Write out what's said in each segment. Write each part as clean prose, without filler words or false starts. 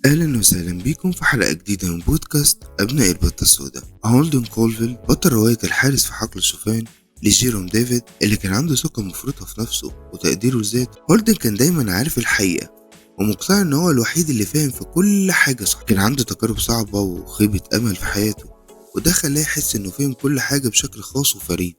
أهلا وسهلا بيكم في حلقة جديدة من بودكاست أبناء البطة السوداء. هولدن كولفيل بطل رواية الحارس في حقل الشوفان لجيروم ديفيد، اللي كان عنده ثقة مفرطة في نفسه وتقديره لذاته. هولدن كان دايما عارف الحقيقة ومقتنع إن هو الوحيد اللي فاهم في كل حاجة صح. كان عنده تجارب صعبة وخيبة أمل في حياته، وده خلاه يحس إنه فهم كل حاجة بشكل خاص وفريد،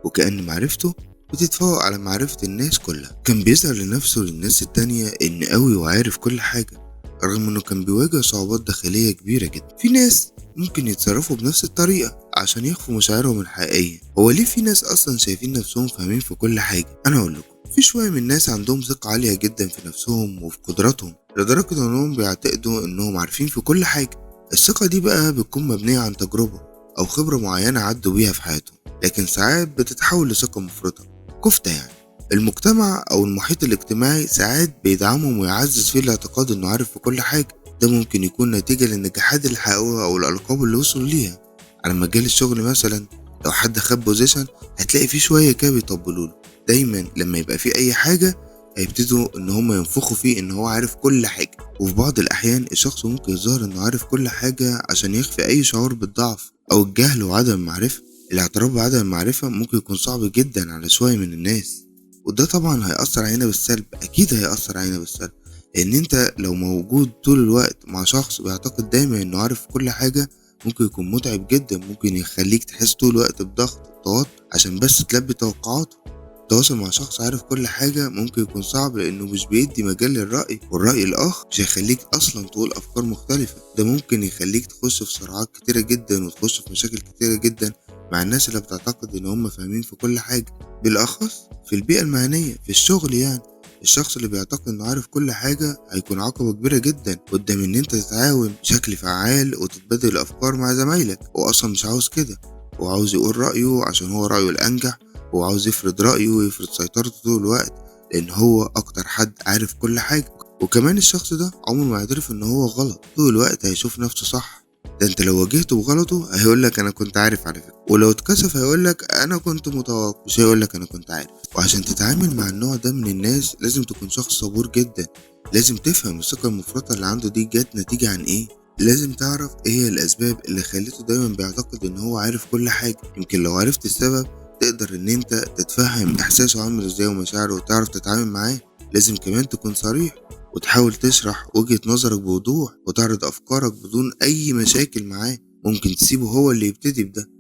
وكأن معرفته بتتفوق على معرفة الناس كلها. كان بيظهر لنفسه للناس التانية إن قوي وعارف كل حاجة، رغم إنه كان بيواجه صعوبات داخلية كبيرة جدا. في ناس ممكن يتصرفوا بنفس الطريقة عشان يخفوا مشاعرهم الحقيقية. هو ليه في ناس أصلا شايفين نفسهم فاهمين في كل حاجة؟ أنا أقول لكم، في شوية من الناس عندهم ثقة عالية جدا في نفسهم وفي قدراتهم، لدرجة إنهم بيعتقدوا إنهم عارفين في كل حاجة. الثقة دي بقى بتكون مبنية عن تجربة أو خبرة معينة عدوا بيها في حياتهم، لكن ساعات بتتحول لثقة مفرطة، كفتة يعني. المجتمع أو المحيط الاجتماعي ساعات بيدعمهم ويعزز فيه الاعتقاد إنه عارف في كل حاجة. ده ممكن يكون نتيجة للنجاحات اللي حققوها أو الألقاب اللي وصلوا ليها على مجال الشغل. مثلا لو حد خد position هتلاقي فيه شوية كده بيطبلوا له. دايما لما يبقى فيه أي حاجة هيبتدوا إن هم ينفخوا فيه إن هو عارف كل حاجة. وفي بعض الأحيان الشخص ممكن يظهر إنه عارف كل حاجة عشان يخفي أي شعور بالضعف أو الجهل وعدم المعرفة. الاعتراف بعدم المعرفة ممكن يكون صعب جدا على شوية من الناس، وده طبعا هيأثر علينا بالسلب. أكيد هيأثر علينا بالسلب، لأن أنت لو موجود طول الوقت مع شخص بيعتقد دايما إنه عارف كل حاجة ممكن يكون متعب جدا، ممكن يخليك تحس طول الوقت بضغط وتوتر عشان بس تلبي توقعاته. التواصل مع شخص عارف كل حاجة ممكن يكون صعب، لأنه مش بيدي مجال للرأي، والرأي الآخر مش هيخليك أصلا تقول أفكار مختلفة. ده ممكن يخليك تخش في صراعات كتيرة جدا وتخش في مشاكل كتيرة جدا مع الناس اللي بتعتقد إن هم فاهمين في كل حاجة، بالأخص في البيئة المهنية في الشغل. يعني الشخص اللي بيعتقد إنه عارف كل حاجة هيكون عقبة كبيرة جدا قدام إن أنت تتعاون بشكل فعال وتتبادل الأفكار مع زمايلك. هو أصلا مش عاوز كده، هو عاوز يقول رأيه عشان هو رأيه الأنجح، هو عاوز يفرض رأيه ويفرض سيطرته طول الوقت لأن هو أكتر حد عارف كل حاجة. وكمان الشخص ده عمره ما يعترف إن هو غلط، طول الوقت هيشوف نفسه صح. ده انت لو واجهته بغلطه هيقولك انا كنت عارف على فكرة، ولو اتكسف هيقولك انا كنت متوقع، مش هيقولك انا كنت عارف. وعشان تتعامل مع النوع ده من الناس لازم تكون شخص صبور جدا، لازم تفهم الثقة المفرطة اللي عنده دي جت نتيجة عن ايه، لازم تعرف ايه هي الاسباب اللي خليته دايما بيعتقد ان هو عارف كل حاجة. يمكن لو عرفت السبب تقدر ان انت تتفهم احساسه عامل ازاي ومشاعره وتعرف تتعامل معاه. لازم كمان تكون صريح وتحاول تشرح وجهة نظرك بوضوح وتعرض أفكارك بدون أي مشاكل معاه. ممكن تسيبه هو اللي يبتدي بده،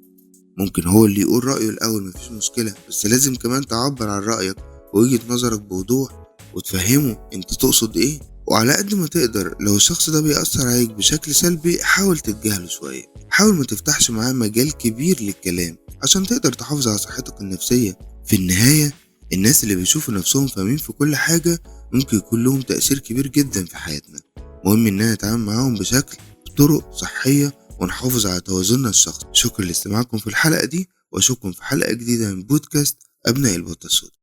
ممكن هو اللي يقول رأيه الأول، مفيش مشكلة، بس لازم كمان تعبر عن رأيك ووجهة نظرك بوضوح وتفهمه انت تقصد ايه. وعلى قد ما تقدر لو الشخص ده بيأثر عليك بشكل سلبي حاول تتجاهله شوية، حاول ما تفتحش معاه مجال كبير للكلام عشان تقدر تحافظ على صحتك النفسية. في النهاية الناس اللي بيشوفوا نفسهم فاهمين في كل حاجة ممكن يكون لهم تأثير كبير جدا في حياتنا. مهم إننا نتعامل معاهم بشكل بطرق صحية ونحافظ على توازننا الشخصي. شكرا لاستماعكم في الحلقة دي، وأشوفكم في حلقة جديدة من بودكاست أبناء البطة السوداء.